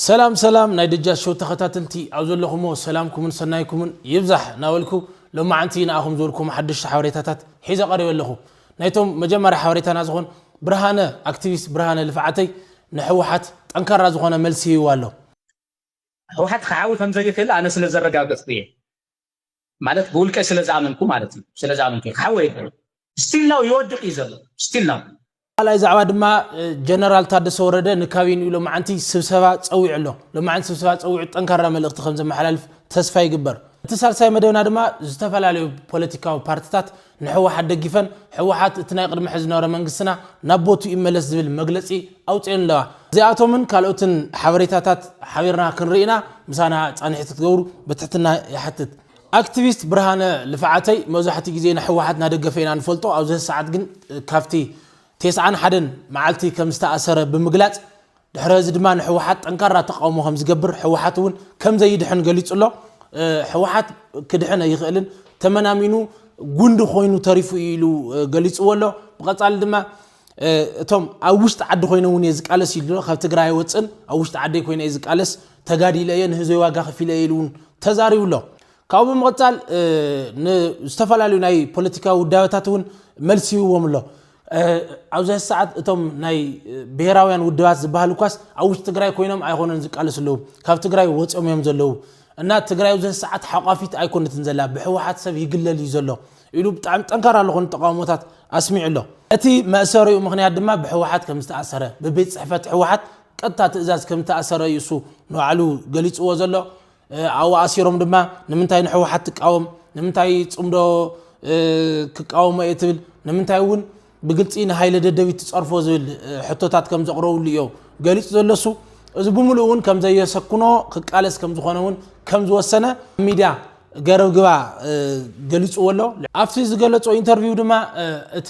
ሰላም ሰላም ናይ ደጃት ሾው ተኸታተልቲ ኣብ ዘለኹሞ ሰላምኩምን ሰናይኩምን ይብዛሕ እናበልኩ ሎማዓንቲ ንኣኹም ዝበልኩም ሓደሽቲ ሓበሬታታት ሒዘ ቀሪበ ኣለኹ። ናይቶም መጀመርያ ሓበሬታና ዝኾን ብርሃነ ኣክቲቪስት ብርሃነ ልፍዓተይ ንሕወሓት ጠንካራ ዝኾነ መልሲ ሂቡ ኣሎ። ህወሓት ክሓዊ ከም ዘይኽእል ኣነ ስለ ዘረጋገፅኩ እየ። ማለት ብውልቀ ስለ ዝኣመንኩ ማለት እዩ። ስለ ዝኣመንኩ እዩ። ክሓዊ ኣይኽእል። ስቲል ናው ይወድቕ እዩ ዘሎ። ስቲል ናው ካልኣይ ዛዕባ ድማ ጀነራል ታደሰ ወረደ ንካቢንኡ ሎማዓንቲ ስብሰባ ፀዊዑ ኣሎ። ሎማዓንቲ ስብሰባ ፀዊዑ ጠንካራ መልእኽቲ ከም ዘመሓላልፍ ተስፋ ይግበር። እቲ ሳልሳይ መደብና ድማ ዝተፈላለዩ ፖለቲካዊ ፓርትታት ንሕወሓት ደጊፈን ሕወሓት እቲ ናይ ቅድሚ ሕዚ ዝነበረ መንግስትና ናብ ቦቱ ይመለስ ዝብል መግለፂ ኣውፅኤን ኣለዋ። እዚኣቶምን ካልኦትን ሓበሬታታት ሓቢርና ክንርኢ ኢና። ምሳና ፃንሒት ክትገብሩ ብትሕትና ይሓትት። ኣክቲቪስት ብርሃነ ልፍዓተይ መብዛሕትኡ ግዜ ንሕወሓት እናደገፈ ኢና ንፈልጦ። ኣብዚ ሰዓት ግን ካብቲ ተስዓን ሓደን መዓልቲ ከም ዝተኣሰረ ብምግላፅ ድሕሪ እዚ ድማ ንሕወሓት ጠንካራ ተቃውሞ ከም ዝገብር ሕወሓት እውን ከም ዘይድሕን ገሊፁ ኣሎ። ሕወሓት ክድሕን ኣይኽእልን ተመናሚኑ ጉንዲ ኮይኑ ተሪፉ እዩ ኢሉ ገሊፅዎ ኣሎ። ብቐፃሊ ድማ እቶም ኣብ ውሽጢ ዓዲ ኮይነ እውን እየ ዝቃለስ ኢሉ ካብ ትግራይ ኣይወፅን ኣብ ውሽጢ ዓደይ ኮይነ እየ ዝቃለስ ተጋዲለ እየ ንህዝበይ ዋጋ ከፊለ እየ ኢሉ እውን ተዛሪቡ ኣሎ። ካብኡ ብምቕፃል ንዝተፈላለዩ ናይ ፖለቲካዊ ውዳበታት እውን መልሲ ይህብዎም ኣሎ። ኣብዚ ሰዓት እቶም ናይ ብሄራውያን ውድባት ዝበሃሉ ኳስ ኣብ ውሽጢ ትግራይ ኮይኖም ኣይኮነን ዝቃለሱ ኣለዉ ካብ ትግራይ ወፂኦም እዮም ዘለዉ እና ትግራይ ኣብዚ ሰዓት ሓቋፊት ኣይኮነትን ዘላ ብሕወሓት ሰብ ይግለል እዩ ዘሎ ኢሉ ብጣዕሚ ጠንካራ ዝኾኑ ተቃውሞታት ኣስሚዑ ኣሎ። እቲ መእሰሪኡ ምክንያት ድማ ብሕወሓት ከም ዝተኣሰረ ብቤት ፅሕፈት ሕወሓት ቀጥታ ትእዛዝ ከም ዝተኣሰረ እዩ እሱ ንባዕሉ ገሊፅዎ ዘሎ። ኣብኡ ኣሲሮም ድማ ንምንታይ ንሕወሓት ትቃወም ንምንታይ ፅምዶ ክቃወሞ እየ ትብል ንምንታይ እውን ብግልፂ ንሃይለ ደደቢት ትፀርፎ ዝብል ሕቶታት ከም ዘቕረብሉ እዮ ገሊፁ ዘሎ እሱ። እዚ ብምሉእ እውን ከም ዘየሰክኖ ክቃለስ ከም ዝኾነ እውን ከም ዝወሰነ ሚድያ ገረብ ግባ ገሊፅዎ ኣሎ። ኣብቲ ዝገለፆ ኢንተርቪው ድማ እቲ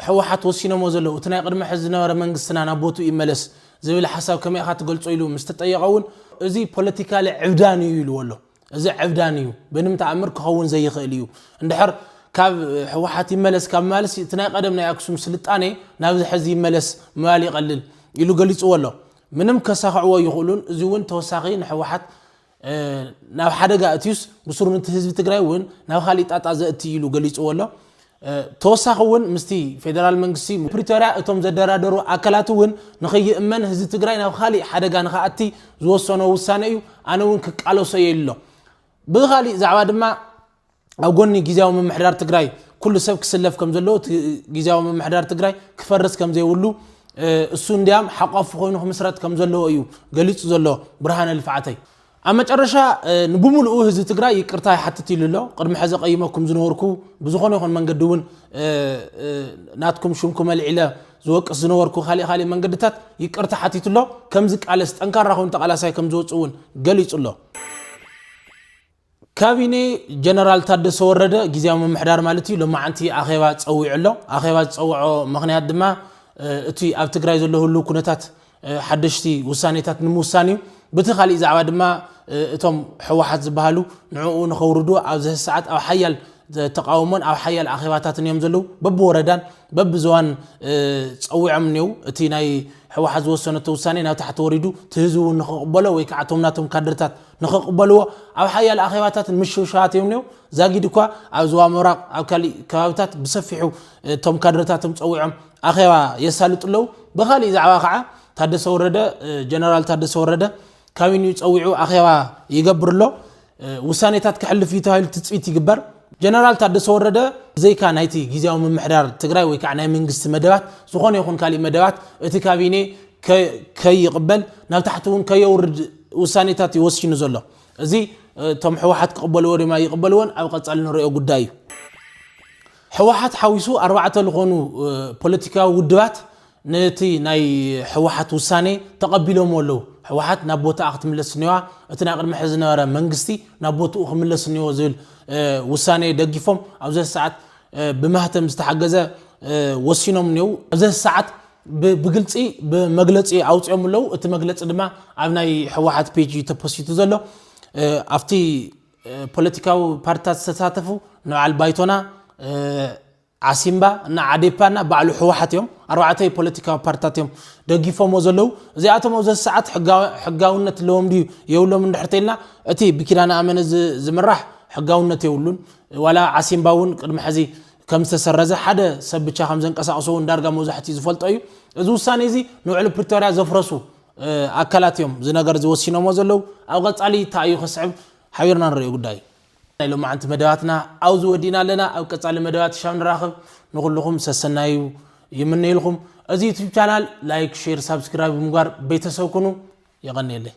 ሕወሓት ወሲኖሞ ዘለዉ እቲ ናይ ቅድሚ ሕዚ ዝነበረ መንግስትና ናብ ቦትኡ ይመለስ ዝብል ሓሳብ ከመይ ኢኻ ትገልፆ ኢሉ ምስ ተጠየቐ እውን እዚ ፖለቲካሊ ዕብዳን እዩ ኢልዎ ኣሎ። እዚ ዕብዳን እዩ ብንም ተኣምር ክኸውን ዘይኽእል እዩ። እንድሕር ካብ ሕወሓት ይመለስ ካብ ምባልስ እቲ ናይ ቀደም ናይ ኣክሱም ስልጣኔ ናብዚ ሕዚ ይመለስ ምባል ይቐልል ኢሉ ገሊፅዎ ኣሎ። ምንም ከሳኽዕዎ ኣይኽእሉን። እዚ እውን ተወሳኺ ንሕወሓት ናብ ሓደጋ እትዩስ ብስሩ ነቲ ህዝቢ ትግራይ እውን ናብ ካሊእ ጣጣ ዘእቲ ኢሉ ገሊፅዎ ኣሎ። ተወሳኺ እውን ምስቲ ፌደራል መንግስቲ ፕሪቶርያ እቶም ዘደራደሩ ኣካላት እውን ንኸይእመን ህዝቢ ትግራይ ናብ ካሊእ ሓደጋ ንኸኣቲ ዝወሰኖ ውሳነ እዩ። ኣነ እውን ክቃለሶ እየ ኢሉ ኣሎ። ብኻሊእ ዛዕባ ድማ ኣብ ጎኒ ግዝያዊ ምምሕዳር ትግራይ ኩሉ ሰብ ክስለፍ ከም ዘለዎ እቲ ግዝያዊ ምምሕዳር ትግራይ ክፈርስ ከም ዘይብሉ እሱ እንዲያም ሓቋፊ ኮይኑ ክምስረት ከም ዘለዎ እዩ ገሊፁ ዘሎ ብርሃነ ልፍዓተይ። ኣብ መጨረሻ ንብምልኡ ህዝቢ ትግራይ ይቅርታ ይሓትት ኢሉ ኣሎ። ቅድሚ ሕዚ ቀይመኩም ዝነበርኩ ብዝኾነ ይኹን መንገዲ እውን ናትኩም ሽምኩም ኣልዒለ ዝወቅስ ዝነበርኩ ካሊእ ካሊእ መንገድታት ይቅርታ ሓቲቱ ኣሎ። ከም ዝቃለስ ጠንካራ ኮይኑ ተቃላሳይ ከም ዝወፅእ እውን ገሊፁ ኣሎ። ካቢኔ ጀነራል ታደሰ ወረደ ግዝያዊ ምምሕዳር ማለት እዩ ሎማዓንቲ ኣኼባ ፀዊዑ ኣሎ። ኣኼባ ዝፀውዖ ምኽንያት ድማ እቲ ኣብ ትግራይ ዘሎ ህልው ኩነታት ሓደሽቲ ውሳኔታት ንምውሳን እዩ። ብቲ ካሊእ ዛዕባ ድማ እቶም ሕወሓት ዝበሃሉ ንዕኡ ንኸውርዱ ኣብዚ ሰዓት ኣብ ሓያል ተቃውሞን ኣብ ሓያል ኣኼባታትን እዮም ዘለዉ። በብወረዳን በብዞባን ፀዊዖም እኒው። እቲ ናይ ሕወሓት ዝወሰነቶ ውሳኔ ናብ ታሕቲ ወሪዱ እቲ ህዝቢ እውን ንኽቕበሎ ወይ ከዓ እቶም ናቶም ካድርታት ንኽቕበልዎ ኣብ ሓያል ኣኼባታትን ምሽውሻዋት እዮም እኒው። ዛጊድ እኳ ኣብ ዞባ ምብራቕ ኣብ ካሊእ ከባብታት ብሰፊሑ እቶም ካድርታቶም ፀዊዖም ኣኼባ የሳልጡ ኣለዉ። ብኻሊእ ዛዕባ ከዓ ታደሰ ወረደ ጀነራል ታደሰ ወረደ ካቢኒኡ ፀዊዑ ኣኼባ ይገብር ኣሎ። ውሳኔታት ክሕልፍ እዩ ተባሂሉ ትፅቢት ይግበር። ጀነራል ታደሰ ወረደ ብዘይካ ናይቲ ግዝያዊ ምምሕዳር ትግራይ ወይ ከዓ ናይ መንግስቲ መደባት ዝኾነ ይኹን ካሊእ መደባት እቲ ካቢኔ ከይቕበል ናብ ታሕቲ እውን ከየውርድ ውሳኔታት እዩ ወሲኑ ዘሎ። እዚ እቶም ሕወሓት ክቕበልዎ ድማ ይቕበልዎን ኣብ ቀፃሊ ንሪኦ ጉዳይ እዩ። ሕወሓት ሓዊሱ ኣርባዕተ ዝኾኑ ፖለቲካዊ ውድባት ነቲ ናይ ሕወሓት ውሳኔ ተቐቢሎሞ ኣለዉ። ሕወሓት ናብ ቦታኣ ክትምለስ እኒዋ፣ እቲ ናይ ቅድሚ ሕዚ ዝነበረ መንግስቲ ናብ ቦትኡ ክምለስ እኒዎ ዝብል ውሳኔ ደጊፎም ኣብዚ ሰዓት ብማህተም ዝተሓገዘ ወሲኖም እኒው። ኣብዚ ሰዓት ብግልፂ ብመግለፂ ኣውፅኦም ኣለዉ። እቲ መግለፂ ድማ ኣብ ናይ ሕወሓት ፔጅ እዩ ተፖስቱ ዘሎ። ኣብቲ ፖለቲካዊ ፓርቲታት ዝተሳተፉ ንበዓል ባይቶና ዓሲምባ እና ዓዴፓ እና ባዕሉ ህወሓት እዮም። ኣርባዕተ ፖለቲካዊ ፓርትታት እዮም ደጊፎሞ ዘለዉ። እዚኣቶም ኣብዚ ሰዓት ሕጋውነት ኣለዎም ድዩ የብሎም እንድሕር ተልና፣ እቲ ብኪዳነ ኣመነ ዝምራሕ ሕጋውነት የብሉን። ዋላ ዓሲምባ እውን ቅድሚ ሕዚ ከም ዝተሰረዘ፣ ሓደ ሰብ ብቻ ከም ዘንቀሳቕሶ እውን ዳርጋ መብዛሕትኡ ዝፈልጦ እዩ። እዚ ውሳኔ እዚ ንውዕል ፕሪቶርያ ዘፍረሱ ኣካላት እዮም እዚ ነገር ዝወሲኖሞ ዘለዉ። ኣብ ቀፃሊ እንታይ እዩ ክስዕብ ሓቢርና ንሪኦ ጉዳይ እዩ። ናይ ሎማዓንቲ መደባትና ኣብዚ ወዲና ኣለና። ኣብ ቀፃሊ መደባት ሻብ ንራኸብ። ንኩልኹም ሰሰናዩ ይምነይልኩም። እዚ ዩቱብ ቻናል ላይክ፣ ሼር፣ ሳብስክራይብ ብምግባር ቤተሰብ ኩኑ። የቐንየለይ።